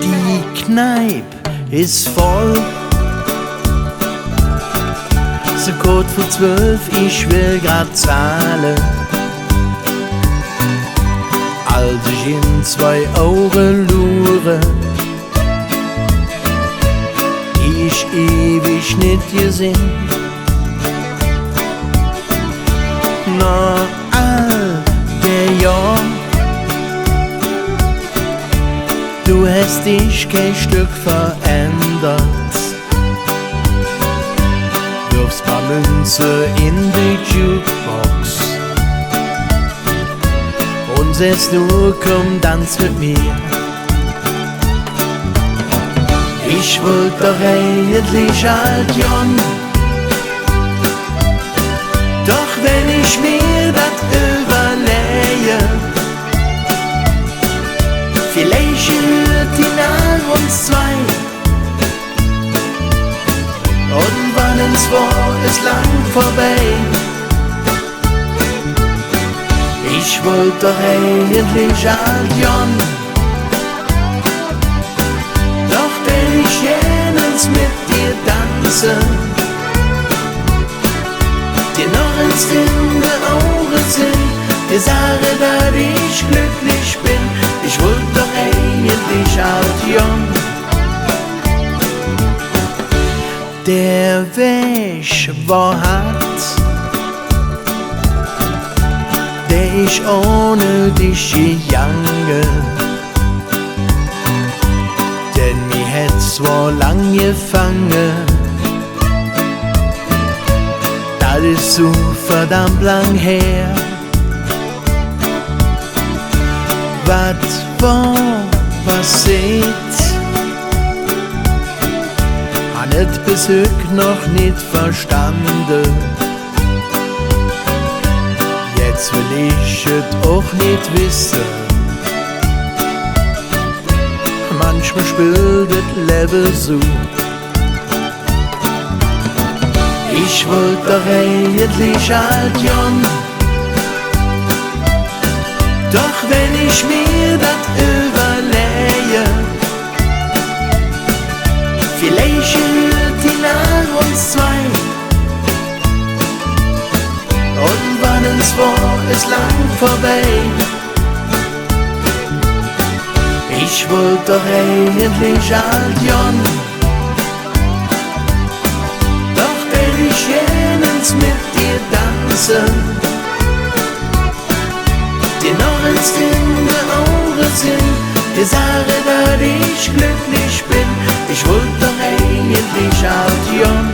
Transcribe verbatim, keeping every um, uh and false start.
Die Kneip es voll. Se Koot vör zwölf, ich well grad zahle. Als ich en zwei Auge luure, die ich ewig nit gesinn. Noh all dä Johr, do häs dich kei Stöck verändert. Wirfs paar Münze en de Jukebox un sähs: „Do kumm, danz met mir.“ Ich wollt doch eigentlich ald gonn, doch wenn ich mir dat üvverläge, villeich gehürt die noh uns zwei, un wann ens wor, es lang vörbei. Ich wollt doch eigentlich ald gonn, doch dät ich gään ens met dir danze, dir noch ens en de Auge sinn, dir sage, dat ich glücklich ben. Ich wollt doch eigentlich ald gonn. Dä Wäg wor hadd, dä ich ohne dich gegange, denn mi hätt so lang gefange, dat es su verdammp lang her. Wat wor passeet, han et bes hügg noch nit verstande. Jetz well ich et och nit wesse. Manchmol spillt et Levve su. Ich wollt doch eigentlich ald gonn, doch wenn ich mir dat üvverläge, villeich gehürt die noh uns zwei, un wann ens wor, es lang vörbei. Ich wollt doch eigentlich ald gonn, doch dät ich gään ens met dir danze, dir noch ens en de Auge sinn, dir sage, dat ich glücklich ben. Ich wollt doch eigentlich ald gonn,